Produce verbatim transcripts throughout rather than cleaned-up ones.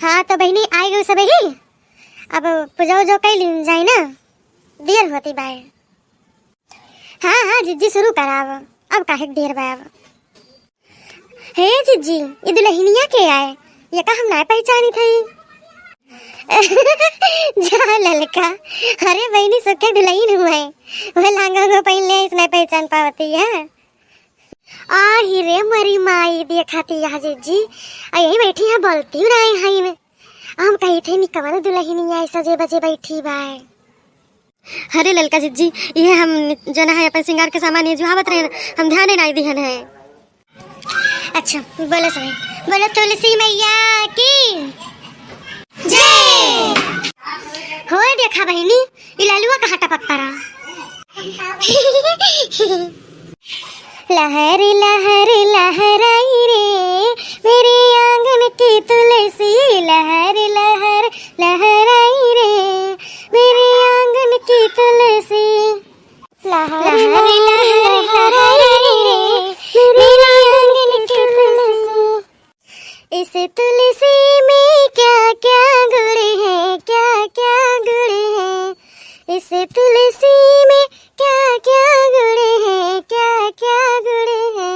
हाँ, तो बहिनी, आइ गउ सबही। अब पूजा उजा कइ लीन जाइ ना, देर होती बाय। हाँ, हाँ, जिज्जी, सुरू कराव, अब काहे के देर बा अब। हे जिज्जी, ई दुलहिनिया के आए? एका हम नाय पहिचानी थई। जा ललका, अरे बहिनी, सुखे दुलहिन हुए, वह लांगा को पहिन ले, इसने पहिचान पावती है। आही रे मरी माई, देखा ती यहाँ जिज्जी, आ यही बैठी है, बोलती नाय है। हम कही थे, "नी कवन दुलहिनिया ऐसा जे बजे बैठी बाय।" अरे ललका जिज्जी, इहे हम जौन है अपन सिंगार के सामान ये जुहावत रहे, हम ध्यान नाय दिहन है। अच्छा, बोलो सभी, बोलो तुलसी मैया की जय। हो देखा बहिनी, ई ललुआ कहाँ टपक पड़ा। लहर लहर लहराई रे, मेरे आंगन की तुलसी, लहर लहर लहराई रे, मेरे आंगन की तुलसी। लहर लहर लहराई रे, मेरे आंगन की तुलसी। इस तुलसी में क्या क्या गुण है, क्या क्या गुण है। इस तुलसी में क्या क्या गुण है, क्या क्या गुण है।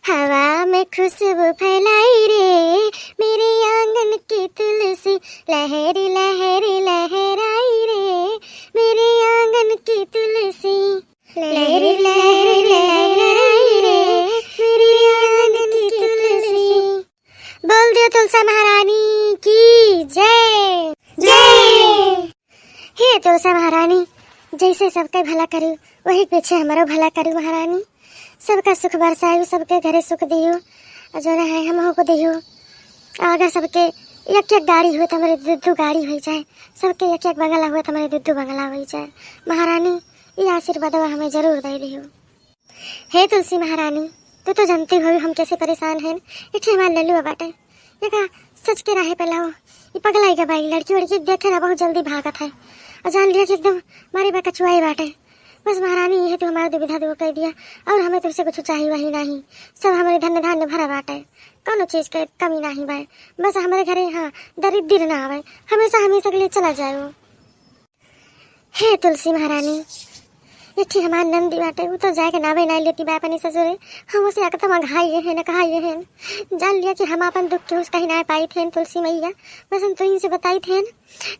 हवा में खुशबू फैलाई रे, मेरे आंगन की तुलसी। लहर लहर लहराई रे, मेरे आंगन की तुलसी। लहर लहर लहराई रे, मेरे आंगन की तुलसी। बोल दियो तुलसा महारानी की जय। जय। हे तुलसा महारानी, जैसे सबके भला करी, वही पीछे हमरो भला करी महारानी। सबका सुख बरसायु, सबके घरे सुख दियो, और जौन है हमहू को दियो। और अगर सबके एक एक गाड़ी हुए तो हमरे दू दू गाड़ी होइ जाए, सबके एक एक बंगला हुए तो हमरे दू दू बंगला होइ जाए। महारानी, ये आशीर्वादवा हमें जरूर दे दियो। हे तुलसी महारानी, तू तो जानती हो हम कैसे परेशान हैं। एक ठे हमार ललुआ बाटे, एका सच के राहे पे लाओ। ई पगलाई के बाई, लड़की वड़की देखे ना बहुत जल्दी भागत है, और जान लिया कि एकदम मारे बा कचुआई बाटे। बस महारानी, यह तू हमारा दुविधा दूर कर दिया, और हमें तुझसे कुछ चाहिए वही नहीं। सब हमारे धन धान्य भरा बाटे, कौनो चीज के कमी नहीं बाय। बस हमारे घरे, हाँ, दरिद्र ना आवे, हमेशा हमेशा के लिए चला जाए वो। हे तुलसी महारानी, एक ठे हमार नंदी बाटे, उ तो जाए के नावे नाय लेती बा अपने ससुरे। हम उसे एकदम अघाई है न कहाई है। जान लिया कि हम अपन दुख के उस कहीं नाय पाई थे तुलसी मैया, बस हम तुहीं से बताई थे।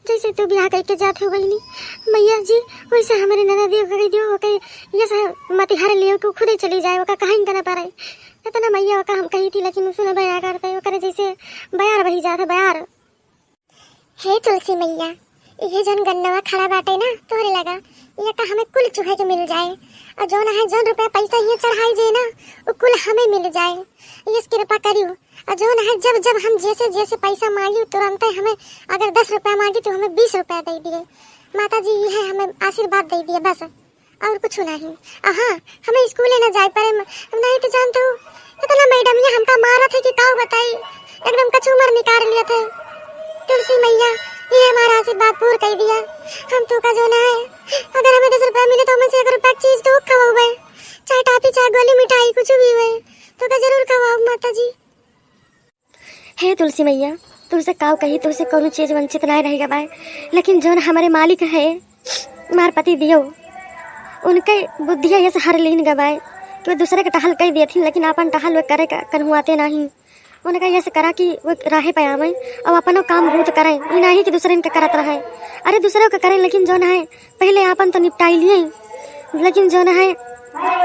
जैसे तू ब्याह करके जात हो बहिनी, मैया जी, वैसे हमारे ननदियो कह दियो, ओके ये सब मत हर लियो, कि खुदे चली जाए, ओका कहीं का ना पारे। इतना मैया ओका हम कही थी, लेकिन उ सुनबे ना करते, ओकरे जैसे बयार बही जात है, बयार। हे तुलसी मैया, इहे जौन गन्नवा खड़ा बाटे ना तोहरे लगा, ये का हमें कुल चुहे के मिल जाए, और जौन है जौन रुपया पैसा हियाँ चढ़ाई जे ना, वो कुल हमें मिल जाए। यस कृपा करियो, और जौन है जब जब हम जैसे जैसे पैसा मांगी तुरंते हमें, अगर दस रुपया मांगी तो हमें बीस रुपया दे दिए। माता जी ये है हमें आशीर्वाद दे दिए बस। और कुछ नहीं। आ हाँ, हमें स्कूले न जाए पड़े, म-, नहीं तो जानते हो, इतना मैडम ये हमका मारत है कि काऊ बताई, एकदम कचूमर निकाल लिया थे। तुलसी मैया, ये हमारा आशीर्वाद पूर कर दिया। हम तो का जो ना है, अगर हमें दस रुपया मिले तो हमें से एक रुपया की चीज तो खवाओ भाई, चाहे टाफी, चाहे गोली, मिठाई, कुछ भी हुए, तो का जरूर खवाओ माता जी। हे तुलसी मैया, तुमसे काव कही, तुमसे कौनो चीज वंचित नाय रह गवाए, लेकिन जौन हमरे मालिक है, हमार पति दियो, उनके बुद्धिया यस हर लीन गवाए कि वो दूसरे के टहल कई देथिन, लेकिन आपन टहल वो करे क-, कन्हुआते नाही। उनका यस करा कि वो राहे पे आवे और अपनो काम बहुत करे, ई नाही कि दूसरे के करत रहे। अरे दूसरे के करे, लेकिन जौन है पहले आपन तो निपटाई लिए, लेकिन जौन है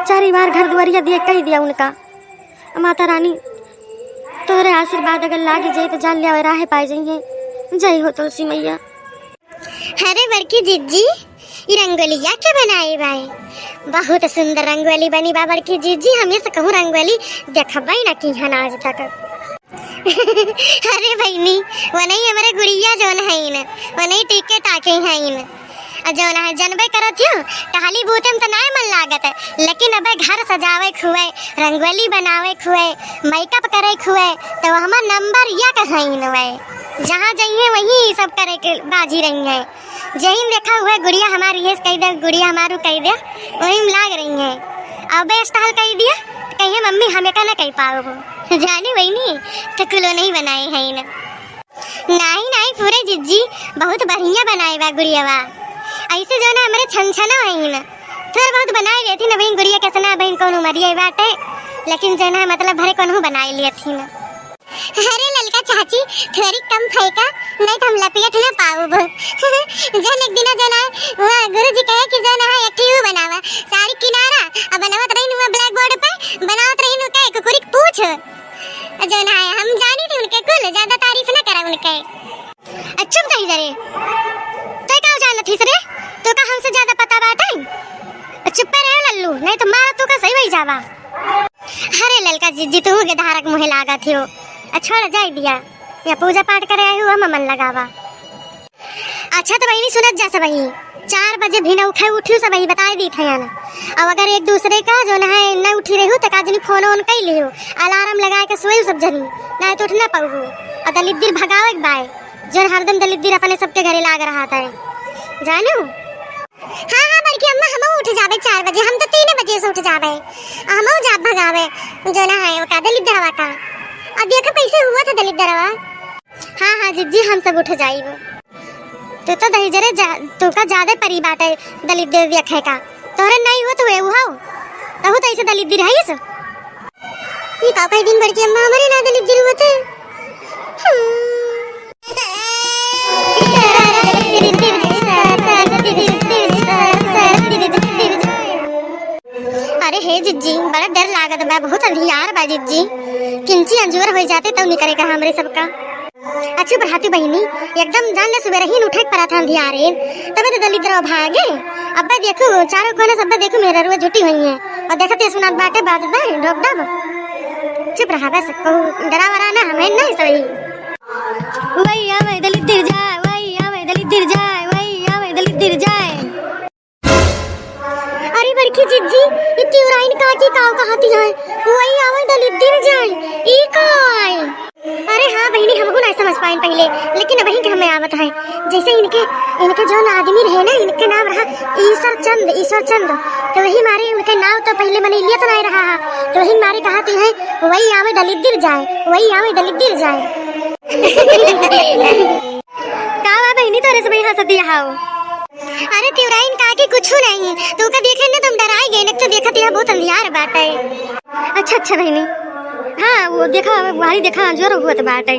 चारी बार घर दुआरिया दिए कही दिया उनका। माता रानी, तोहरे आशीर्वाद अगर लाग जाए तो जान लिया राहे पाए जाइए। जय हो तुलसी मैया। अरे बड़की जिज्जी, ई रंगोलिया के बनाए बाए? बहुत सुंदर रंगोली बनी बा बड़की जिज्जी, हमें से कहूँ रंगोली देखबे ना की हन आज तक। अरे बहिनी, वनई हमरे गुड़िया जौन हईन, वनई टिके टाके हईन। आ जौन है जनबे करत हो, टहली बूते में त नाय मन लागत है, लेकिन अबे घर सजावे खुए, रंगोली बनावे खुए, मेकअप करे खुए, तो हमार नंबर एक हईन वे। जहाँ जाइए वहीं सब करे के बाजी रही है। जहिन देखा हुए गुड़िया हमार ये कह दे, गुड़िया हमारू कह दे, वहीं में लाग रही है। अबे स्टाइल कह दिया, तो कहिए मम्मी हमें का ना कह पाओ। जानी वही नहीं, तो कुलो नहीं बनाए हैं इन्हें। जिज्जी, बहुत बढ़िया बनाए बा गुड़ियावा। ऐसे जौन है हमरे छन छना है ही ना, थोड़ा बहुत बनाए लेती ना बहिन गुड़िया, कैसे ना बहिन कौन उमरिया बाटे, लेकिन जौन है मतलब भरे कौन बनाए लेती ना। अरे ललका चाची, थोड़ी कम फेंका, नहीं तो हम लपेट ना पाउब। जौन एक दिना जौन है, वहाँ गुरु जी कहे कि जौन है एक ठे ऊ बनावा, सारी किनारा, अब बनावत रही वहाँ blackboard पे, बनावत रही का कुकुरी के पूछ। जौन है हम जानी थी उनके कुल, ज्यादा तारीफ ना करा उनके। आ, चुप कही जरे। तै का जान लथीस रे? तो का हमसे ज्यादा पता बाटे? आ, चुप्पे रहे लल्लू, नहीं तो मारा तू का सही वही जावा। अरे ललका जिज्जी, तू के धारक मुहे लागत हो। आ, छोड़ जाए दिया। या पूजा पाठ करे आई हूँ, हम मन लगावा। अच्छा तो बहिनी सुनत जा सबही, चार बजे भी न उठे उठियो सबही बताए दी थे ना। अब अगर एक दूसरे का जौन है न उठी रही हो तो का जनी फोन ओन कई लियो, alarm लगा के सोई सब जनी, नहीं तो उठ ना पाऊ। और दलिद्दर भगावे के बाय। जौन हरदम दलिद्दर अपने सबके घरे लाग रहा था, जानू? हाँ, हाँ, बड़की अम्मा, हमहू उठ जाबे चार बजे, हम तो तीन बजे से उठ जाबे, हमहू जाब भगावे, जौन है, ओका दलिद्दरवा का। अब देखो कैसे हुआ था दलिद्दरवा। हाँ, हाँ, जिज्जी, हम सब उठ जाइब। तू तो दहिजरे जा, तू का ज्यादा परी बाटे दलिद्दर देखे का। तोहरे नहीं होत हुए उहाऊ, तहू तो ऐसे दलिद्दर हईस। ई का कही दिन भर के अम्मा हमरे ना दलिद्दर होते। अरे हे जिज्जी, बड़ा डर लागत बा, बहुत अंधियार बा जिज्जी। किंची अंजोर होइ जाते तब निकरे का हमरे सबका। अच्छी बढ़ाती बहिनी, एकदम जान ले सुबह रहीन उठे के पड़ा था अंधियारे, तबे तो दलिद्दर भागे। अब्बे देखो चारों कोने सब देखो मेहररुआ जुटी हुई है और देखते सुनात बाटे बात बा डब डब। चुप रहा बस, कहू डरा वरा ना, हमें नहीं सही। वही आवे दलिद्दर जाए, वही आवे दलिद्दर जाए, वही आवे दलिद्दर जाए। अरे बड़की जिज्जी, ई तिउराइन काकी काव कहती है? वही आवे दलिद्दर जाए, ई का आए? अरे हाँ बहिनी, हमहू ना समझ पाइन पहिले, लेकिन अबहिन के हमें आवत है। जैसे इनके, इनके जौन आदमी रहे ना, इनके नाम रहा ईश्वर चंद, ईश्वर चंद। तो वही मारे उनके नाम तो पहिले मने लिया तो नहीं रहा है, तो वही मारे कहती है, वही आवे दलिद्दर जाए, वही आवे दलिद्दर जाए। का बा बहिनी, तोरे से वही हंसती हाव? अरे तिउराइन काकी कुछू नहीं, तू का देखे ना तुम डराई गए, न तो देखत यह बहुत अंधियार बाटे। अच्छा, अच्छा बहिनी, हाँ वो देखा, वही देखा जोर हुआ तो बाटे।